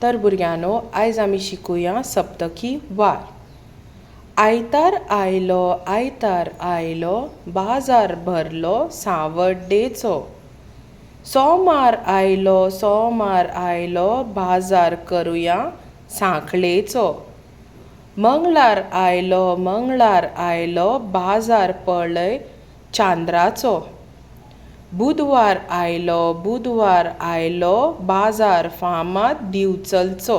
तर भुरग्यांनो, आयज आमी शिकुया सप्तकी वार. आयतार आयलो, आयतार आयलो, बाजार भरलो सांवड्डेचो. सोमार आयलो, सोमार आयलो, बाजार करुया सांखळेचो. मंगळार आयलो, मंगळार आयलो, बाजार पळय चांदराचो. बुधवार आयलो, बुधवार आयलो, बाजार फामाद दिवचलचो.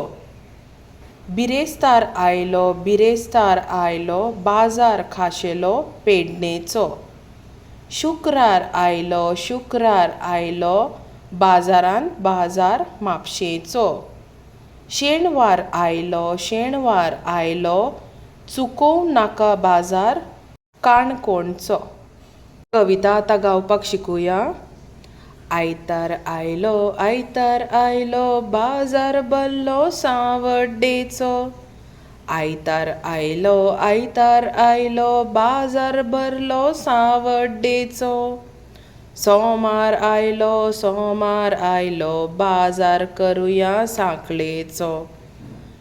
बिरेस्तार आयलो, बिरेस्तार आयलो, बाजार खाशेलो पेडणेचो. शुक्रार आयलो, शुक्रार आयलो, बाजारांत बाजार म्हापशेचो. शेनवार आयलो, शेनवार आयलो, चुकोवं नाका बाजार काणकोणचो. कविता आतां गावपाक शिकुया. आयतार आयलो, आयतार आयलो, बाजार भरलो सांवड्डेचो. आयतार आयलो, आयतार आयलो, बाजार भरलो सांवड्डेचो. सोमार आयलो, सोमार आयलो, बाजार करुया सांखळेचो.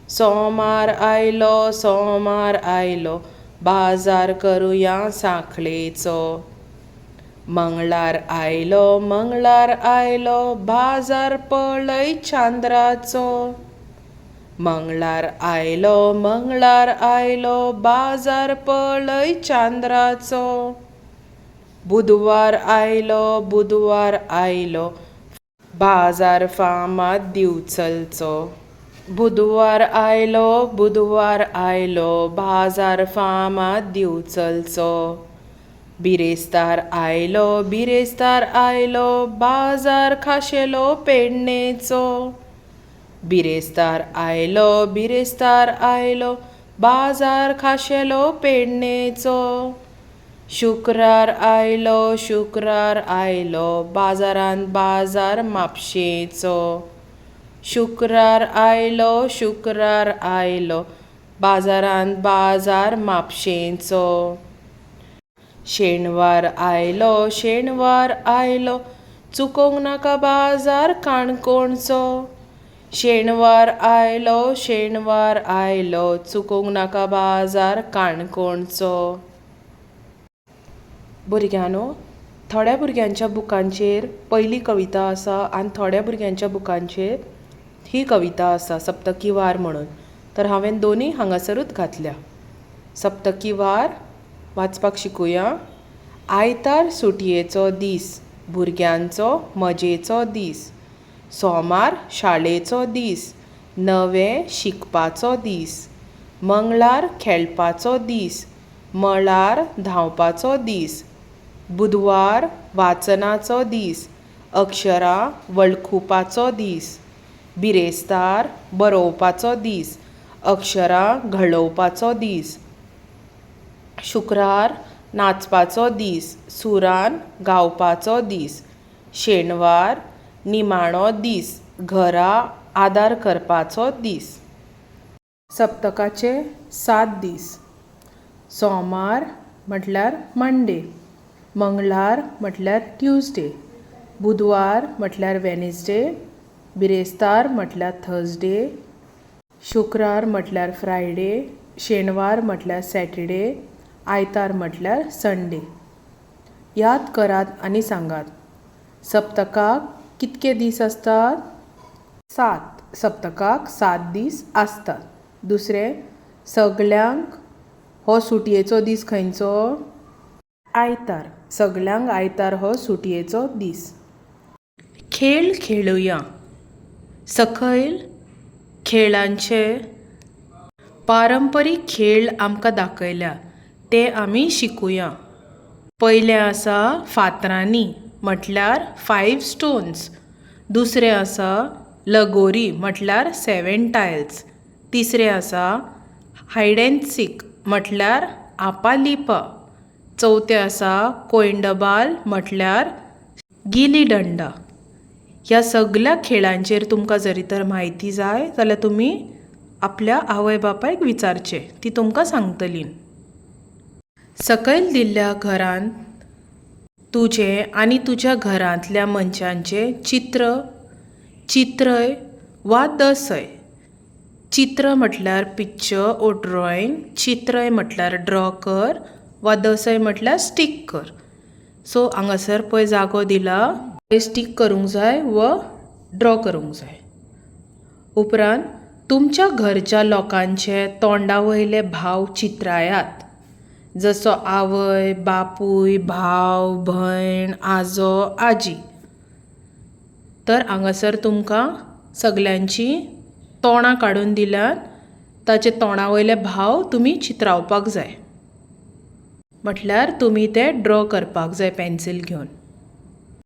सोमार आयलो, सोमार आयलो, बाजार करुया सांखळेचो. मंगळार आयलो, मंगळार आयलो, बाजार पळय चांदराचो. मंगळार आयलो, मंगळार आयलो, बाजार पळय चांदराचो. बुधवार आयलो, बुधवार आयलो, बाजार फामाद दिवचलचो. बुधवार आयलो, बुधवार आयलो, बाजार फामाद दिवचलचो. बिरेस्तार आयलो, बिरेस्तार आयलो, बाजार खाशेलो पेडणेचो. बिरेस्तार आयलो, बिरेस्तार आयलो, बाजार खाशेलो पेडणेचो. शुक्रार आयलो, शुक्रार आयलो, बाजारांत बाजार म्हापशेचो. शुक्रार आयलो, शुक्रार आयलो, बाजारांत बाजार म्हापशेचो. शेनवार आयलो, शेनवार आयलो, चुकोवंक नाका बाजार काणकोणचो. शेनवार आयलो, शेनवार आयलो, चुकोवंक नाका बाजार काणकोणचो. भुरग्यांनो, थोड्या भुरग्यांच्या बुकांचेर पयली कविता आसा आनी थोड्या भुरग्यांच्या बुकांचेर ही कविता आसा सप्तकी वार म्हणून. तर हांवें दोनूय हांगासरूच घातल्या. सप्तकी वार वाचपाक शिकुया. आयतार सुटयेचो दीस, भुरग्यांचो मजेचो दीस. सोमार शाळेचो दीस, नवें शिकपाचो दीस. मंगळार खेळपाचो दीस, मळार धांवपाचो दीस. बुधवार वाचनाचो दीस, अक्षरां वळखुपाचो दीस. बिरेस्तार बरोवपाचो दीस, अक्षरां घडोवपाचो दीस. शुक्रार नाचपाचो दीस, सुरान गावपाचो दीस. शेनवार निमाणो दीस, घरा आदार करपाचो दीस. सप्तकाचे 7 दीस. सोमार म्हटल्यार मंडे, मंगळार म्हटल्यार ट्युजडे, बुधवार म्हटल्यार वेनसडे, बिरेस्तार म्हटल्यार थर्सडे, शुक्रार म्हटल्यार फ्रायडे, शेनवार म्हटल्यार सॅटरडे, आयतार म्हटल्यार संडे. याद करात आनी सांगात, सप्तकाक कितके दीस आसतात? 7. सप्तकाक 7 दीस आसतात. दुसरें, सगल्यांक हो सुटयेचो दीस खंयचो? आयतार. सगल्यांक आयतार हो सुटयेचो दीस. खेळ खेळुया. सकयल खेळांचे पारंपरीक खेळ आमकां दाखयल्या, ते आमी शिकुया. पयलें आसा फातरांनी म्हटल्यार 5 स्टोन्स. दुसरें आसा लगोरी म्हटल्यार 7 टायल्स. तिसरें आसा हायड एंड सीक म्हटल्यार आपालिपा. चवथें आसा कोयंडबाल म्हटल्यार गिली डंडा. ह्या सगल्या खेळांचेर तुमकां जरी तर म्हायती जाय जाल्यार तुमी आपल्या आवय बापायक विचारचें, ती तुमकां सांगतलीं. सकयल दिल्ल्या घरांत तुजें आनी तुज्या घरांतल्या मनशांचें चित्र चित्रय वा दसय. चित्र म्हटल्यार पिक्चर ओ ड्रॉइंग, चित्रय म्हटल्यार ड्रॉ कर वा दसय म्हटल्यार स्टीक कर. सो हांगासर पळय जागो दिला, थंय स्टीक करूंक जाय वा ड्रॉ करूंक जाय. उपरांत तुमच्या घरच्या लोकांचे तोंडा वयले भाव चित्रायात, जसो आवय, बापूय, भाव, भयण, आजो, आजी. तर हांगासर तुमकां सगल्यांची तोंडां काडून दिल्यात, ताचे तोंडा वयले भाव तुमी चित्रावपाक जाय, म्हटल्यार तुमी ते ड्रॉ करपाक जाय पेन्सील घेवन.